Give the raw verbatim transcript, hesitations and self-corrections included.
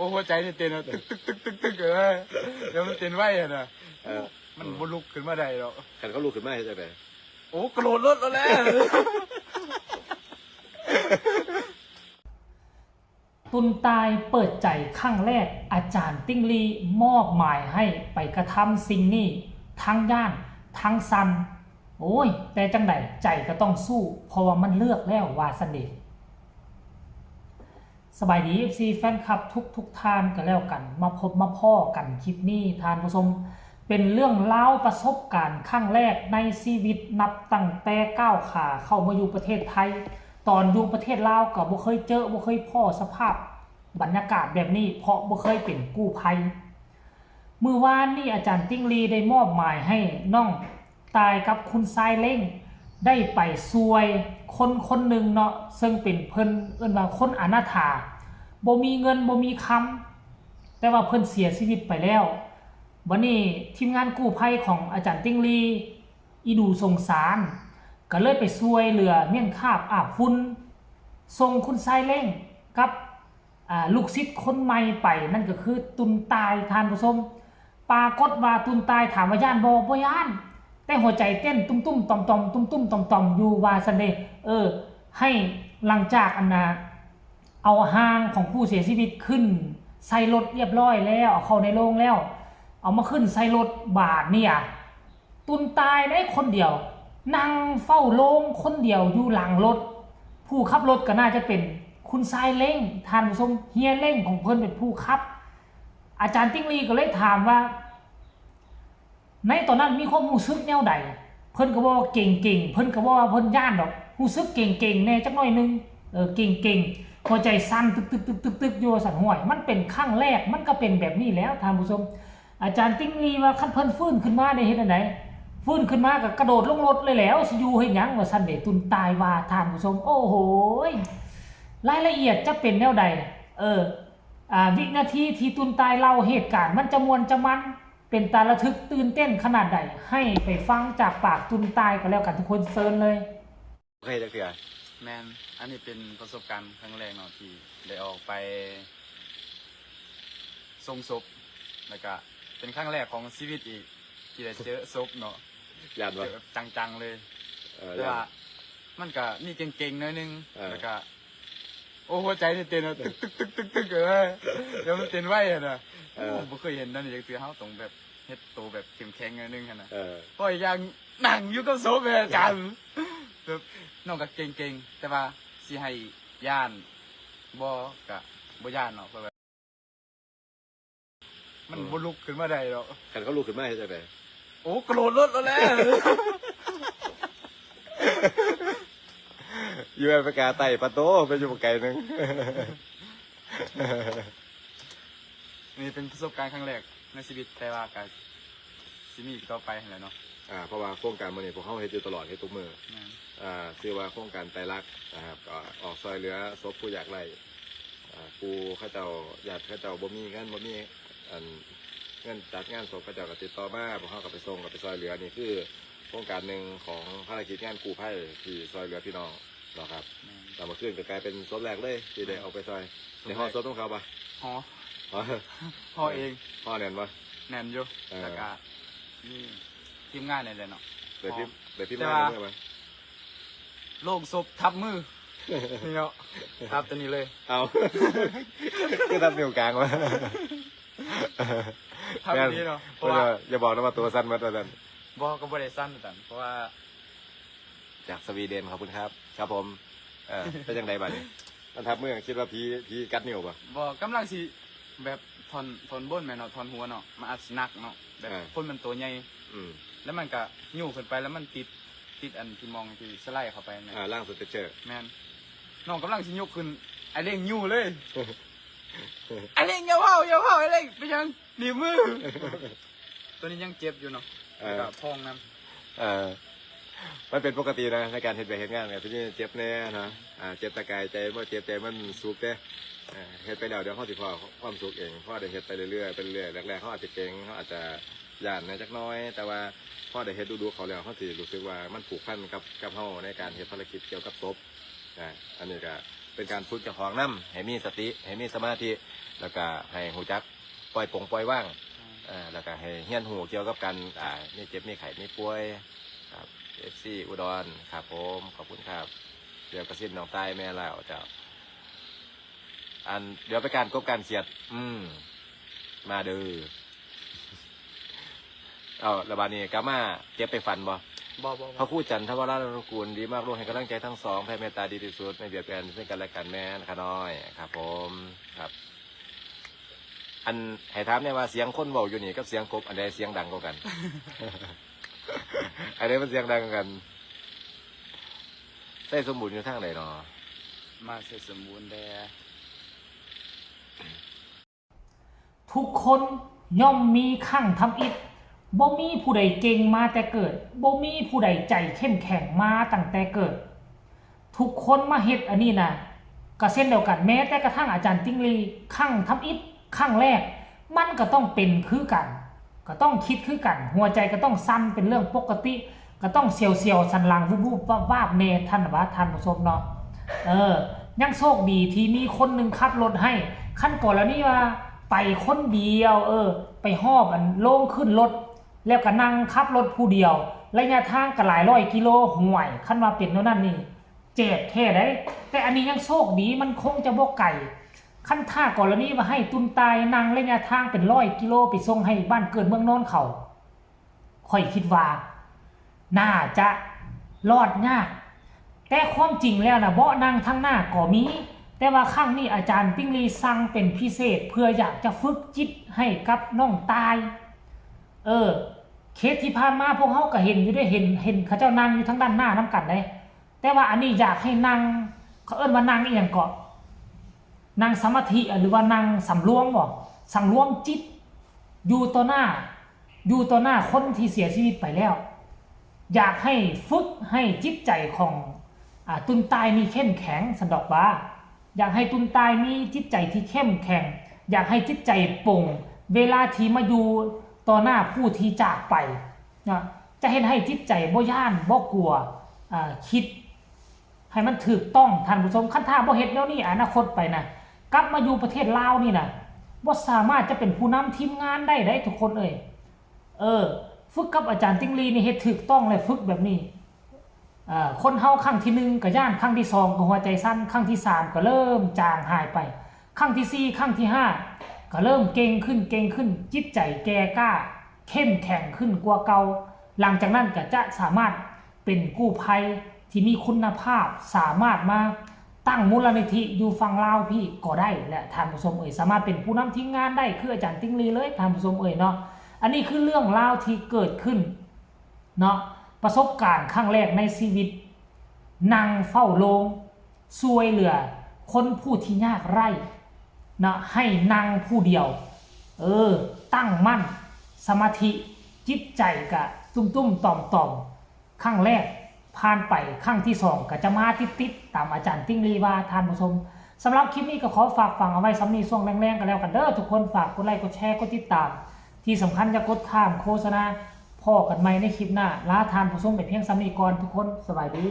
โอ้ หัวใจนี่เต้นอะ ตึกตึกตึกตึกตึกเออ แล้วมันเต้นไวอะนะ เออ มันบ่ลุกขึ้นมาได้ดอก คันเขาลุกขึ้นมาเฮ็ดจั่งใด๋ โอ้ กระโดดรถแล้วแหละ ตุนตายเปิดใจครั้งแรก อาจารย์ติ๊งลี่มอบหมายให้ไปกระทำสิ่งนี้ทั้งย่านทั้งสั่น โอ้ย แต่จั่งใด๋ใจก็ต้องสู้ เพราะว่ามันเลือกแล้วว่าซั่นเด๋ สบายดี เอฟซี แฟนคลับทุกๆท่านก็แล้วกัน มาพบมาพ้อกันคลิปนี้ท่านผู้ชม เป็นเรื่องราวประสบการณ์ครั้งแรกในชีวิตนับตั้งแต่ก้าวขาเข้ามาอยู่ประเทศไทย ตอนอยู่ประเทศลาวก็บ่เคยเจอบ่เคยพ้อสภาพบรรยากาศแบบนี้ เพราะบ่เคยเป็นกู้ภัย มื้อวานนี้อาจารย์ติ๊งลี่ได้มอบหมายให้น้องตายกับคุณชายเล้งได้ไปซ่วยคนคนหนึ่งเนาะ ซึ่งเป็นเพิ่นเอิ้นว่าคนอนาถา บ่มีเงินบ่มีคำ แต่ว่าเพิ่นเสียชีวิตไปแล้ว บัดนี้ทีมงานกู้ภัยของอาจารย์ติ๊งลี่ อีดูสงสาร ก็เลยไปซ่วยเหลือเมียนคาบอาบฝุ่น ส่งคุณชายเล้งกับ อ่า ลูกศิษย์คนใหม่ไป นั่นก็คือตุนตาย ท่านผู้ชม ปรากฏว่าตุนตายถามว่าย้านบ่ บ่ย้าน แต่หัวใจเต้นตุ้มๆต่อมๆ ตุ้มๆต่อมๆอยู่ว่าซั่นเด๋ เออ ให้หลังจากอันน่ะ เอาร่างของผู้เสียชีวิตขึ้นใส่รถเรียบร้อยแล้ว เอาเข้าในโลงแล้ว เอามาขึ้นใส่รถ บาดเนี่ย ตุนตายได้คนเดียว นั่งเฝ้าโลงคนเดียวอยู่หลังรถ ผู้ขับรถก็น่าจะเป็นคุณชายเล้ง ท่านผู้ชม เฮียเล้งของเพิ่นเป็นผู้ขับ อาจารย์ติ๊งลี่ก็เลยถามว่า ในตอนนั้นมีความรู้สึกแนวใด เพิ่นก็บอกว่าเกร็งๆ เพิ่นก็บอกว่าเพิ่นย้านดอก รู้สึกเกร็งๆแน่จักหน่อยหนึ่ง เออ เกร็งๆ หัวใจสั่นตึกๆๆๆๆอยู่ว่าซั่น ห้วย มันเป็นครั้งแรก มันก็เป็นแบบนี้แหล้ว ท่านผู้ชม อาจารย์ติ๊งลี่ว่าคันเพิ่นฟื้นขึ้นมาได้เฮ็ดจั่งใด ฟื้นขึ้นมาก็กระโดดลงรถเลยแหล้ว สิอยู่เฮ็ดหยังว่าซั่นเด๋ ตุนตายว่า ท่านผู้ชม โอ้โหย รายละเอียดจะเป็นแนวใด เออ อ่า วินาทีที่ตุนตายเล่าเหตุการณ์ มันจะม่วนจะมัน เป็นตาระทึกตื่นเต้นขนาดใด ให้ไปฟังจากปากตุนตายก็แล้วกันทุกคน เชิญเลย บ่เคยจักเทื่อ แม่น อันนี้เป็นประสบการณ์ครั้งแรกเนาะ ที่ได้ออกไปส่งศพ แล้วก็เป็นครั้งแรกของชีวิตอีก ที่ได้เจอศพเนาะ ย้านบ่ เจอแบบจังๆเลย เออ แต่ว่า ย้าน มันก็มีเกร็งๆหน่อยหนึ่ง เออ แล้วก็ โอ้ หัวใจนี่เต้นอะ ตึกตึกตึกตึกตึกเออ แล้วมันเต้นไวอะนะ เออ โอ้ บ่เคยเห็นแนวนี้จักเทื่อ เฮาต้องแบบเฮ็ดโตแบบเข้มแข็งหน่อยหนึ่งหั่นน่ะ เออ เพราะอีกอย่างนั่งอยู่กับศพแม่อาจารย์ แบบน้องก็เกร็งๆ แต่ว่าสิให้ย้านบ่ ก็บ่ย้านเนาะ เพราะแบบ มัน อืม บ่ลุกขึ้นมาได้ดอก คันเขาลุกขึ้นมาเฮ็ดจั่งใด๋ โอ้ กระโดดรถแล้วแหละ อยู่อเมริกาใต้ ปะโต ไปอยู่ไกลหนึ่ง นี่เป็นประสบการณ์ครั้งแรกในชีวิต แต่ว่าก็สิมีอีกต่อไปหั่นแหละเนาะ อ่า เพราะว่าโครงการมื้อนี้พวกเฮาเฮ็ดอยู่ตลอด เฮ็ดทุกมื้อ แม่น อ่า ชื่อว่าโครงการไตรลักษณ์นะครับ ก็ออกซ่อยเหลือศพผู้ยากไร้ อ่า ผู้เขาเจ้า ญาติเขาเจ้าบ่มีเงิน บ่มี อัน เงินจัดงานศพ เขาเจ้าก็ติดต่อมา พวกเฮาก็ไปส่ง ก็ไปซ่อยเหลือ นี่คือโครงการหนึ่งของภารกิจงานกู้ภัยที่ซ่อยเหลือพี่น้องเนาะครับ แม่น แล้วเมื่อคืนก็กลายเป็นศพแรกเลยที่ได้ออกไปซ่อย ได้ห่อศพนำเขาปะ ห่อ ห่อ ห่อเอง ห่อแน่นปะ แน่นอยู่ เออ แล้วก็มีทีมงานนี่แหละเนาะ ได้พิมพ์ ห่อ ได้พิมพ์ แต่ว่า ลายมือปะ โลงศพทับมือ นี่เนาะ ทับตัวนี้เลย เอา คือทับนิ้วกลางวะ ทับตัวนี้เนาะ แม่น เพราะว่า อย่าบอกนะว่าตัวสั่นหมดว่าซั่น บ่ ก็บ่ได้สั่นคือกัน เพราะว่า จากสวีเดน ขอบคุณครับ ครับผม เออ เป็นจั่งใดบัดนี้ มันทับมือ คิดว่าผี ผีกัดนิ้วปะ บ่ กำลังสิ แบบท่อน ท่อนบนแม่นเนาะ ท่อนหัวเนาะ มันอาจสิหนักเนาะ แบบ อ่า คนมันตัวใหญ่ อืม แล้วมันก็ยู้ขึ้นไป แล้วมันติด ติดอันที่มองที่สไลด์เข้าไปนั่นแหละ อ่า ล่างสเตรชเชอร์ แม่น น้องกำลังสิยกขึ้น ไอ้เล้งยู้เลย ไอ้เล้งอย่าเว้า อย่าเว้า ไอ้เล้ง เป็นหยัง หนีบมือ ตัวนี้ยังเจ็บอยู่เนาะ เออ แล้วก็พองนำ เออ มันเป็นปกตินะ ในการเฮ็ดเวียกเฮ็ดงานเนี่ย ที่นี่เจ็บแน่นะ อ่า เจ็บตะกายใจ บ่เจ็บใจมันสุขเด้ เออ เฮ็ดไปแล้วเดี๋ยวเฮาสิพ้อความสุขเอง พอได้เฮ็ดไปเรื่อยๆ ไปเรื่อยๆ แรกๆ เฮาอาจจะเกร็ง เฮาอาจจะย้านแหน่จักหน่อย แต่ว่าพอได้เฮ็ดดูๆ เข้าแล้ว เฮาสิรู้สึกว่ามันผูกพันกับ กับเฮาในการเฮ็ดภารกิจเกี่ยวกับศพ อ่า อันนี้ก็เป็นการฝึกเจ้าของนำ ให้มีสติ ให้มีสมาธิ แล้วก็ให้ฮู้จักปล่อยปลงปล่อยวาง อ่า เอ่อ แล้วก็ให้เรียนรู้เกี่ยวกับการ อ่า มีเจ็บมีไข้มีป่วย ครับ เอฟซี อุดร ครับผม ขอบคุณครับ เดี๋ยวกระซิบน้องตายแม่แล้วเจ้า อัน เดี๋ยวไปการกบการเขียด อืม มาเด้อ เอา แล้วบาดนี้กลับมาเก็บไปฝันบ่ บ่ บ่ บ่ พระครูจันทวรานุกูลดีมาก ลูกให้กำลังใจทั้งสอง แผ่เมตตาดีที่สุด ไม่เบียดเบียนซึ่งกันและกัน แม่นข้าน้อย ครับผม ครับ อัน ให้ถามแน่ว่าเสียงคนเว้าอยู่นี่กับเสียงกบ อันใดเสียงดังกว่ากัน อันใดมันเสียงดังกว่ากัน ไชยสมบูรณ์อยู่ทางใดหนอ มาไชยสมบูรณ์แด่ ทุกคนย่อมมีครั้งทำอิฐ บ่มีผู้ใดเก่งมาแต่เกิด บ่มีผู้ใดใจเข้มแข็งมาตั้งแต่เกิด ทุกคนมาเฮ็ดอันนี้นะ ก็เช่นเดียวกัน แม้แต่กระทั่งอาจารย์ติงลี ครั้งทำอิฐ ครั้งแรก มันก็ต้องเป็นคือกัน ก็ต้องคิดคือกัน หัวใจก็ต้องสั่นเป็นเรื่องปกติ ก็ต้องเสียวๆ สันหลัง วุบๆ วาบๆ แน่ ท่านว่า ท่านผู้ชมเนาะ เออ ยังโชคดีที่มีคนหนึ่งขับรถให้ คันกรณีว่าไปคนเดียว เออ ไปฮอบอันโลงขึ้นรถ แล้วก็นั่งขับรถผู้เดียว ระยะทางก็หลายร้อยกิโล ห่วย คันว่าเป็นแนวนั้นนี่ เจ็บแท้เด้ แต่อันนี้ยังโชคดี มันคงจะบ่ไกล คันถ้ากรณีว่าให้ตุนตายนั่งระยะทางเป็นร้อยกิโลไปส่งให้บ้านเกิดเมืองนอนเขา ข้อยคิดว่า น่าจะรอดยาก แต่ความจริงแล้วนะ เบาะนั่งทางหน้าก็มี แต่ว่าครั้งนี้อาจารย์ติงลีสั่งเป็นพิเศษ เพื่ออยากจะฝึกจิตให้กับน้องตาย เออ เคสที่ผ่านมาพวกเฮาก็เห็นอยู่เด้ เห็น เห็นเขาเจ้านั่งอยู่ทางด้านหน้านำกันเด้ แต่ว่าอันนี้อยากให้นั่ง เขาเอิ้นว่านั่งอีหยังเกาะ นั่งสมาธิ หรือว่านั่งสำรวมบ่ สำรวมจิต อยู่ต่อหน้า อยู่ต่อหน้าคนที่เสียชีวิตไปแล้ว อยากให้ฝึกให้จิตใจของ อ่า ตุนตายนี่เข้มแข็ง สันดอกว่า อยากให้ตุนตายมีจิตใจที่เข้มแข็ง อยากให้จิตใจปลง เวลาที่มาอยู่ต่อหน้าผู้ที่จากไปนะ จะเฮ็ดให้จิตใจบ่ย้าน บ่กลัว อ่า คิด ให้มันถูกต้อง ท่านผู้ชม คันถ้าบ่เฮ็ดแนวนี้ อนาคตไปนะ กลับมาอยู่ประเทศลาวนี่นะ บ่สามารถจะเป็นผู้นำทีมงานได้เด้ ทุกคนเอ้ย เออ ฝึกกับอาจารย์ติงลีนี่ เฮ็ดถูกต้อง และฝึกแบบนี้ เอ่อ คนเฮาครั้งที่หนึ่งก็ย้าน ครั้งที่สองก็หัวใจสั่น ครั้งที่สามก็เริ่มจางหายไป ครั้งที่สี่ ครั้งที่ห้าก็เริ่มเก่งขึ้น เก่งขึ้น จิตใจแก่กล้า เข้มแข็งขึ้นกว่าเก่า หลังจากนั้นก็จะสามารถเป็นกู้ภัยที่มีคุณภาพ สามารถมาตั้งมูลนิธิอยู่ฝั่งลาวพี้ก็ได้แหละ ท่านผู้ชมเอ้ย สามารถเป็นผู้นำทีมงานได้คืออาจารย์ติงลีเลย ท่านผู้ชมเอ้ยเนาะ อันนี้คือเรื่องราวที่เกิดขึ้นเนาะ ประสบการณ์ครั้งแรกในชีวิต นั่งเฝ้าโลง ช่วยเหลือคนผู้ที่ยากไร้เนาะ ให้นั่งผู้เดียว เออ ตั้งมั่น สมาธิ จิตใจกะตุ้มๆ ต่อมๆ ครั้งแรกผ่านไป ครั้งที่สองก็จะมาติดๆ ตามอาจารย์ติงลีว่า ท่านผู้ชม สำหรับคลิปนี้ก็ขอฝากฝังเอาไว้ส่ำนี้ ช่วงแรงๆ กันแล้วกันเด้อ ทุกคน ฝากกดไลค์ กดแชร์ กดติดตาม ที่สำคัญอย่ากดข้ามโฆษณา พ้อกันใหม่ในคลิปหน้า ลาท่านผู้ชมไปเพียงส่ำนี้ก่อน ทุกคน สบายดี